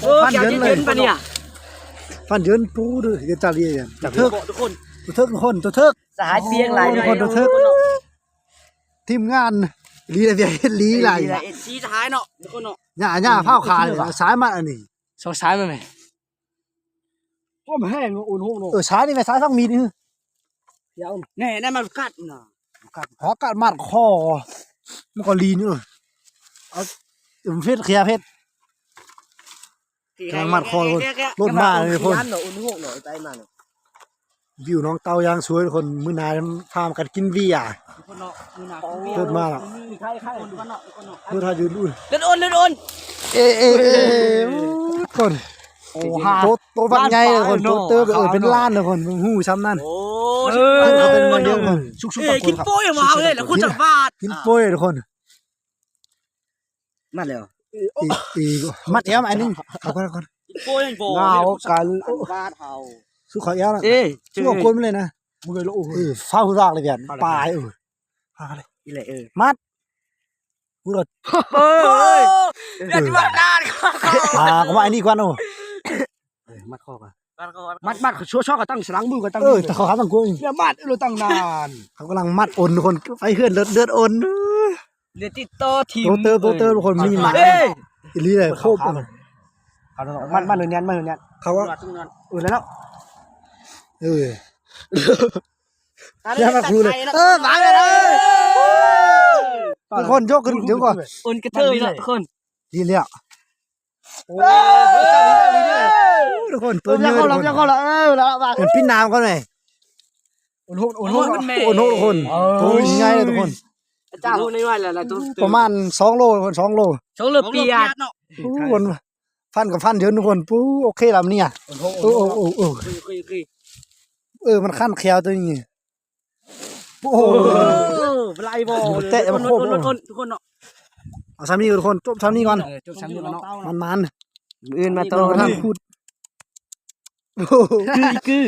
ໂອ້ ຂຽວເຢັນໆປານນີ້ ຟັນເຢິນປູເດີ ເຢັນຕາລີ ເຖິກ ທຸກຄົນ ເຖິກ ທຸກຄົນ ເຖິກ ສະຫາຍປຽກຫຼາຍ ໂອ້ ທຸກຄົນ ເຖິກ ທີມງານ ລີລະວຽກເຮັດລີຫຼາຍ ເອັນຊີສະຫາຍເນາະ ທຸກຄົນເນາະ ຫຍ້າ ຫຍ້າ ພ້າວຂາຍ ສາຍມາອັນນີ້ ສອງສາຍມາແມ່ ຄວາມແຮງເນາະ ໂອນໂຮງເນາະ ເອີ ສາຍນີ້ແມ່ນສາຍຝັງມີດນີ້ ດຽວ ແນ່ ນັ້ນມັນກັດນະ ກັດ ຫາກັດມັດຄໍ ມັນກໍລີນຢູ່ ເອົາເຟດ ເຄຍເຟດ ກຳລັງມັດຄໍ ລົດມາເລີຍ ໂອນໂຮງເນາະ ໄປມາເນາະ ວິວໜອງເຕົ່າຢ່າງສວຍ ທຸກຄົນ ມື້ໜ້າພາກັນກິນເບຍ ທຸກຄົນເນາະ ມື້ໜ້າກິນເບຍ ລົດມາແລ້ວ ມີໄຂ່ ໄຂ່ ຄົນເນາະ ຄົນເນາະ ລົດຫາຢູ່ ເລືອດໂອນ ເລືອດໂອນ ເອ ເອ ເອ ທຸກຄົນ ໂອ້ ໂຕ ໂຕບັກໃຫຍ່ເລີຍຄົນ ໂຕເຕີບເລີຍ ເອີ ເປັນລ້ານເລີຍຄົນ ເບິ່ງຫູຊ້ຳນັ້ນ ໂອ້ ເອີ ເປັນເມືອງດຽວຄົນ ສຸກໆ ເອີ ກິນໂປ້ຍມາເລີຍ ແລ້ວຄົນຈະບາດ ກິນໂປ້ຍທຸກຄົນ ມັດແລ້ວ ອີ ອີ ມັດແລ້ວອັນໜຶ່ງ ເອົາກ່ອນ ເອົາກ່ອນ ກິນໂປ້ຍບໍ່ ງາວກັນ ບາດເຮົາ ສຸກເຂົ້າແລ້ວນະ ເອີ ສຸກເອົາກົ້ນມາເລີຍນະ ເອີ ຟ້າວລາກເລີຍ ປາຍ ເອີ ປາຍ ອີແຫຼະ ເອີ ມັດ ກູກໍ ເອີຍ ຢ່າຈະມານານ ອ່າ ກໍມາອັນນີ້ກ່ອນ ໂອ້ ເອີ ມັດຄໍກ່ອນ ມັດ ມັດ ຊົ່ວໆ ກໍຕັ້ງສະຫຼັງມືກໍຕັ້ງ ເອີ ແຕ່ເຂົາຫາຕັ້ງກົວ ຢ່າມັດ ເອີ ຕັ້ງນານ ເຂົາກຳລັງມັດອົນ ທຸກຄົນ ໄປເຮືອນເລືອດ ເລືອດອົນ ເລືອດຕິດຕໍ່ທີມ ໂຕເຕີບ ໂຕເຕີບ ທຸກຄົນ ມີໝາ ເອີ ອີ່ຫຼີເລີຍ ໂຄບ ມັດ ມັດເລີຍ ແໜ້ນ ມັດເລີຍ ແໜ້ນ ເຂົາວ່າ ເອີ ແລ້ວເນາະ ເອີ ຢ່າມາຄູເລີຍ ເອີ ມາເລີຍ ທຸກຄົນ ຍົກຂຶ້ນ ຍົກກ່ອນ ອົນກະເທີຍເນາະ ທຸກຄົນ ດີແລ້ວ ໂອ້ ທຸກຄົນ ຕົວໃຫຍ່ ທຸກຄົນ ເອີ ລະ ເປັນປີນນ້ຳກ່ອນແໝ ໂອ້ໂຫ ໂອ້ໂຫ ໂອ້ໂຫ ທຸກຄົນ ໂຕໃຫຍ່ເລີຍ ທຸກຄົນ ອາຈານຮູ້ໄດ້ວ່າຫຼາຍໆ ປະມານສອງໂລ ທຸກຄົນ ສອງໂລ ສອງໂລປຽດ ໂອ້ ຟັນກັບຟັນເດີ ທຸກຄົນ ປູ ໂອເຄລຳເນຍ ໂອ້ໂຫ ໂອ້ໂຫ ໂອ້ໂຫ ເອີ ມັນຄັນແຂ້ວຕົວນີ້ ໂອ້ໂຫ ເອີ ໄລ່ບໍ່ ແຕະມັນໂຄບ ທຸກຄົນ ເນາະ ເອົາຊ່ຳນີ້ ທຸກຄົນ ຈົບຊ່ຳນີ້ກ່ອນ ເອີ ຈົບຊ່ຳນີ້ກ່ອນເນາະ ມັນໆ ມື້ອື່ນມາຕໍ່ ທາງພຸດ ຄື ຄື